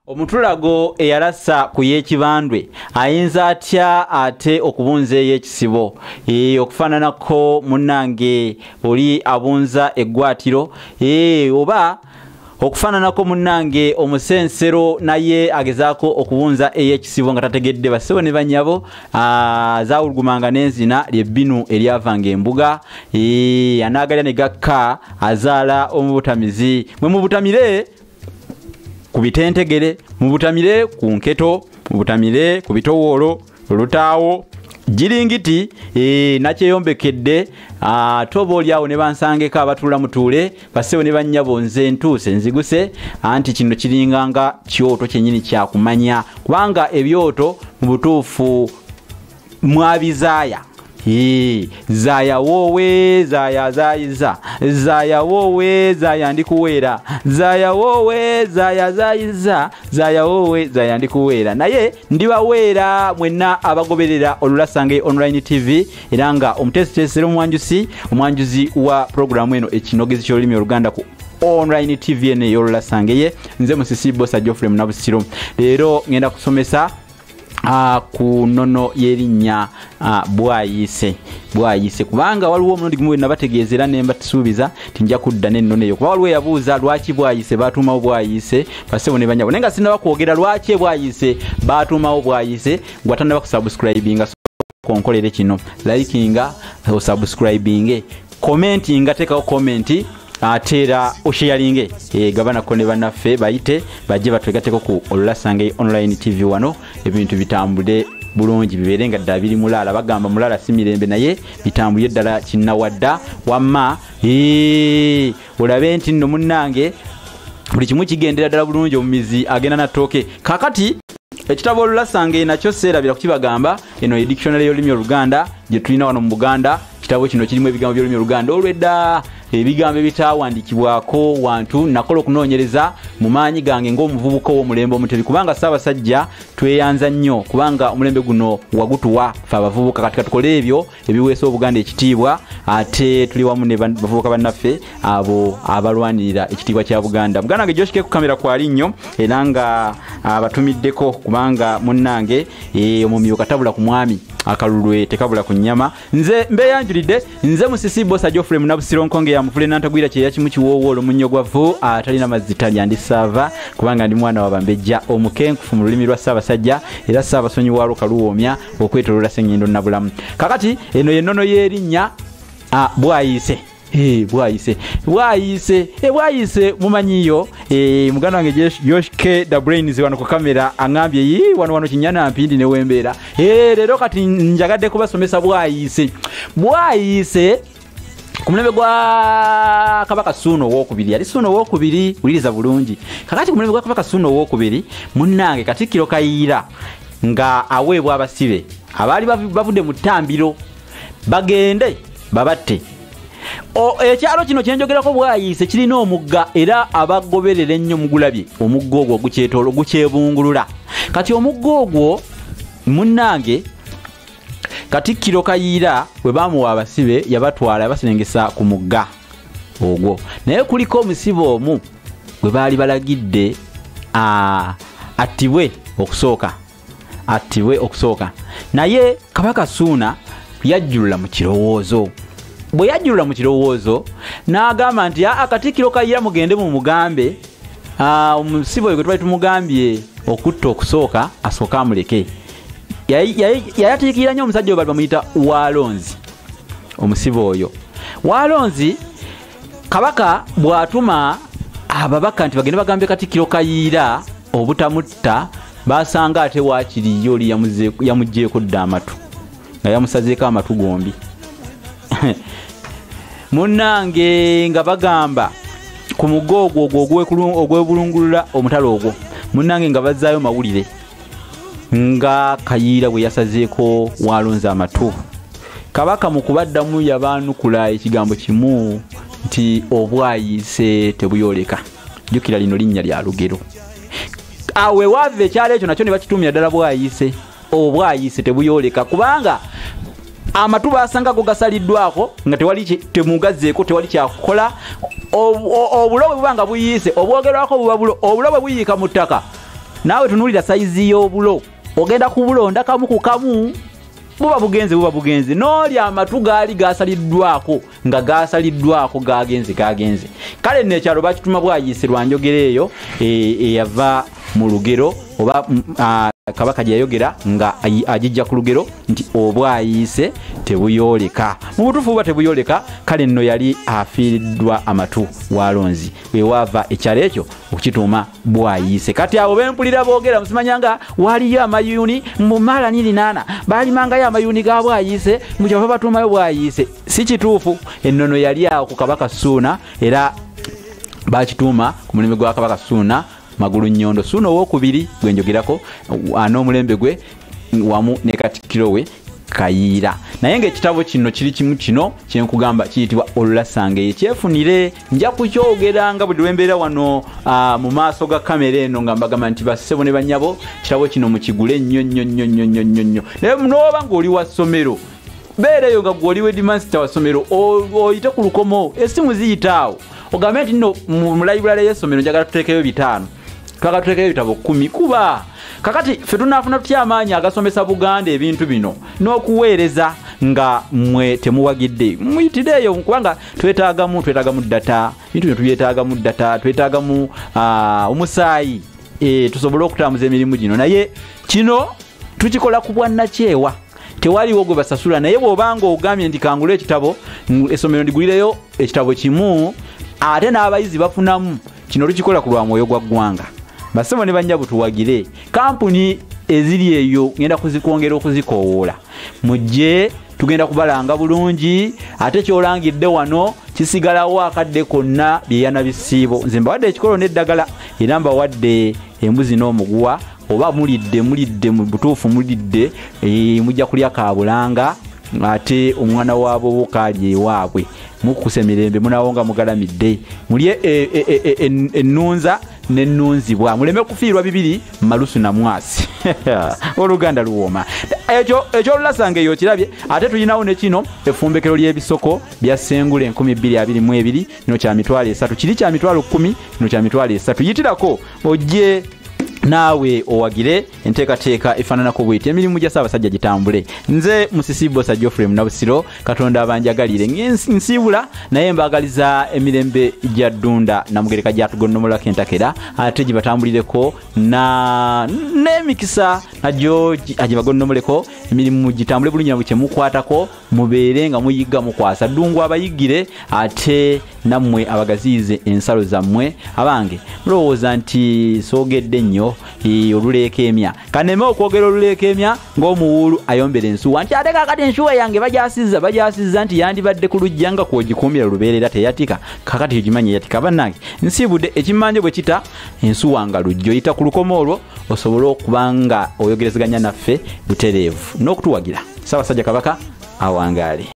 Omutulago eyalasa ku y'ekibandwe ayinza atya ate okubunza ey'ekisibo? Okufaananako munnange oli abunza eggwatiro, oba okufaananako munnange omusensero naye agezaako okubunza ey'ekisibo nga tategedde. Bassebo ne bannyabo, zaawulugumanga n'enzina lyebbinu eryavanga embuga, anaagalya ne gakka azaala omubutamizi. Mwe mubutamire ku bitentegere, mubutamire ku nketo, mubutamire ku bitowoolo, olutaawo jiringiti, nakyeyombekedde ate oba oli awo ne bansangeko abatuula mutuule. Bassebo ne bannyabo, nze ntuuse nziguse, anti kino kiringa nga kyoto kyennyini kyakumanya, kubanga ebyoto mu butuufu mwabizaaya. Zaaya woowe, zaaya zaayiza, zaaya woowe, zaaya ndikuweera, zaaya woowe, zaaya zaayiza, zaaya woowe, zaaya ndikuweera. Naye ndibaweera mwenna abagoberera Olulasange Online TV, era nga omuteesiteesi era omwanjuzi wa pulogulaamu eno Ekinogezi ky'Olulimi Oluganda ku Online TV eno ey'Olulasange, ye nze Musisi Bosa Geoffrey Munabusiro. Leero ngenda kusomesa ku nnono y'erinnya Bwayiise. Bwayiise, kubanga waliwo omulundi gumu nabategeeza era ne mbatusuubiza nti nja kudda n'ennono eyo, kuba waliwo eyabuuza lwaki Bwayiise baatuumawo Bwayiise. Bassebo ne bannyabo, naye nga sinnaba kwogera lwaki Bwayiise baatuumawo Bwayiise, gwe atannaba kusubscribinga konkolere kino: likinga, osubscribinge, commentinga, teekawo comment, ate era osharinge, gabanako ne bannaffe bayite bajje batwegatteko ku Olulasange Online TV. Wano ebintu bitambule bulungi, bibeere nga ddala biri mulaala. Bagamba mulaala si mirembe, naye bitambulire ddala kinnawadda. Wamma olabe nti nno munnange buli kimu kigendera ddala bulungi, omumizi agenda natooke. Kakati ekitabo Olulasange nakyo seerabira kukibagamba. Eno ye dictionary y'olulimi Oluganda gye tulina wano mu Buganda. Kitabo kino kirimu ebigambo by'olulimi Oluganda olwedda, ebigambo ebitawandiikibwako wantu. Nakola okunoonyereza mu maanyi gange ng'omuvubuka ow'omulembe Omutebi, kubanga Ssaabasajja tweyanza nnyo kubanga omulembe guno wagutuwa ffe abavubuka. Kati katukole ebyo ebiweesa Obuganda ekitiibwa, ate tuli wamu ne bavubuka bannaffe abo abalwanirira ekitiibwa kya Buganda. Muganda wange Joshike ku kamera kwali nnyo, era nga abatumiddeko, kubanga munnange omumyuka tabula ku mwami, akalulwe tekabula ku nnyama. Nze mbeeyanjulidde, nze Musisi Bosa Geoffrey Munabusiro, nkonge ya muvule nantagwira kyeya kimu kiwoowo omunnyo gwa vvu atalina mazzi talya. Ndi saava kubanga ndi mwana wa bambejja omukenkufu mu lulimi lwa Ssaabasajja, era Ssaabasonyi waalwo kaluwoomya okwetoloola Sseŋŋendo Nabulamu. Kakati eno yennono y'erinnya Bwayiise. Bwayiise, Bwayiise, Bwayiise mumanyiyo. Muganda wange Josh K the Brains wano ku kamera aŋambye yi wano wano kinyana mpindi newembeera. Leero kati njagadde kubasomesa Bwayiise. Bwayiise ku mulembe gwa Kabaka Ssuuna Owokubiri, yali Ssuuna Owokubiri, wuliriza bulungi. Kakati ku mulembe gwa Kabaka Ssuuna Owokubiri, munnange Katikkiro Kayiira nga aweebwa abasibe abaali bavudde mu ttambiro bagende babatte. Ekyalo kino kyenjogerako Bwayiise kirina omugga, era abagoberera ennyo mugulabye omugga ogwo ogukyetoolo gukyebungulula. Kati omugga ogwo munnange Katikkiro Kayiira bwe bamuwa abasibe yabatwala yabaserengesa ku mugga ogwo, naye kuliko omusibe omu gwe baali balagidde attibwe okusooka, attibwe okusooka. Naye Kabaka Ssuuna yajjulula mu kirowoozo. Bwe yajjulula mu kirowoozo n'agamba nti aa, Katikkiro Kayiira mugende mumugambe, omusibe oyo gwe twali tumugambye okutta okusooka asooke amuleke. Yayatiikirira nnyo omusajja oyo bali bamuyita Waalonzi. Omusibe oyo Waalonzi, Kabaka bw'atuma ababaka nti bagende bagambe Katikkiro Kayiira obutamutta, basanga ate waakiri ye oli yamuggyeeko dda amatu, nga yamusazeeko amatu gombi. Munnange nga bagamba ku mugga ogwo ogwo ogwebulungulula omutalo ogwo, munnange nga bazzaayo mawulire nga Kayiira bwe yasazeeko Waalonzi amatu. Kabaka mu kubaddamu yabaanukula ekigambo kimu nti obwayiise tebuyoleka. Jjukira lino linnya lya lugero. Awo wewaava ekyalo ekyo nakyo ne bakituumira ddala Bwayiise. Obwayiise tebuyoleka, kubanga amatu basanga go gasaliddwako nga tewali temugazzeeko, tewali kyakukola. Obulo bwe buba nga buyiise obwogerwako buba bulo, obulo bwe buyiika mu ttaka Naawe tunuulira sayizi y'obulo, ogenda kubulonda kamu ku kamu, buba bugenze n'oli amatu gaali gasaliddwako nga gasaliddwako gagenze. Kale nno ekyalo bakituma Bwayiise lwa njogera eyo eyava mu lugero oba Kabaka gye yayogera nga agijja ku lugero nti obwayiise tebuyooleka. Mu butuufu buba tebuyooleka. Kale nno yali afiiriddwa amatu walonzi, wewaava ekyalo ekyo okukituuma Bwayiise. Kati abo bempulira boogera musimanyanga waliyo amayuuni mu maala 48 baalimangayo amayuuni ga Bwayiise mu kyava batuumayo Bwayiise. Si kituufu, ennono yali awo ku Kabaka Ssuuna era bakituuma ku mulembe gwa Kabaka Ssuuna Magulu Nnyondo. Ssuuna owookubiri gwe njogerako n'omulembe gwe wamu ne Katikkiro we Kayiira. Naye ng'ekitabo kino kiri kimu kino kyenkugamba kiyitibwa Olulasangeye. Kyefunire, nja kukyogera nga buli lwembeera wano mu maaso ga kamera eno nga mbagamba nti bassebo ne bannyabo, kitabo kino mukigule nnyo nnyo nnyo nnyo nnyo nnyo nnyo. Naye n'oba ng'oli wa ssomero, beereyo nga gwe oli headmaster wa ssomero, oyite ku lukomo, essimu ziyita awo, ogambe nti nno mu library y'essomero njagala tuteekeyo 5, twagala tuteekeyo ebitabo 10. Kuba kakati ffe tunaafuna tutya amaanyi agasomesa Buganda ebintu bino n'okuweereza nga mmwe temuwagidde? Muyitireeyo, kubanga twetaagamu data, ebintu bino tubyetaagamu data, twetaagamu omusaayi tusobole okutambuza emirimu gino. Naye kino tukikola ku bwannakyewa, tewaliwo gwe basasula. Naye bw'obanga ogambye nti kangule ekitabo, essomero ndigulireyo ekitabo kimu ate n'abayizi bafunamu, kino tukikola ku lwa mwoyo gwa ggwanga. Bassebo ne bannyabo tuwagire kampuni eziri eyo, ngenda kuzikwongera okuzikoowoola, mujje tugenda kubalanga bulungi. Ate kyolangidde wano kisigalawo akadde konna byeyana bisiibo. Nze mbawadde ekikolo n'eddagala, era mbawadde embuzi n'omuguwa. Oba mulidde mu butuufu mulidde, mujja kulya kabulanga ate omwana waabo kaali ewaabwe. Mukkusa emirembe, munawonga mugalamidde, mulye ennunza n'ennunzibwa, muleme kufiirwa bibiri malusu na mwasi. Oluganda luwooma. Ekyo ekyolulasanga eyo kirabye. Ate tulinawo ne kino effumbekero ly'ebisoko bya Ssengule 2022, kino kya 300,000, kiri kya 10,000, kino kya 300,000. Yitirako ojje naawe owagire enteekateeka efaananako bweti, emirimu gya Ssaabasajja gitambule. Nze Musisi Bbosa Geoffrey Munabusiro, Katonda abanjagalire. Nsiibula naye mbaagaliza emirembe gya Ddunda Namugereka gyatugonnomolako entakera, ate gibatambulireko n'emikisa nagyo agibagonnomoleko, emirimu gitambule bulungi na buli kyemukwatako mubeere nga muyigga mukwasa. Ddungu abayigire ate nammwe abagaziyize ensalo zammwe. Abange mulowooza nti soogedde nnyo oluleeka emya, kaneme okwogera oluleeka emya ng'omuwuulu ayombera ensuwa nti ate kaakati ensuwa yange bajasizza nti yandibadde ku luggya nga kw'ogikuumira lubeerera teyatika. Kaakati ogimanyi eyatika. Bannange nsiibudde, ekimanje bwe kita ensuwa nga lujja, oyita ku lukomo olwo osobole okuba nga oyogerezeganya naffe butereevu n'okutuwagira. Ssaabasajja Kabaka awangaale.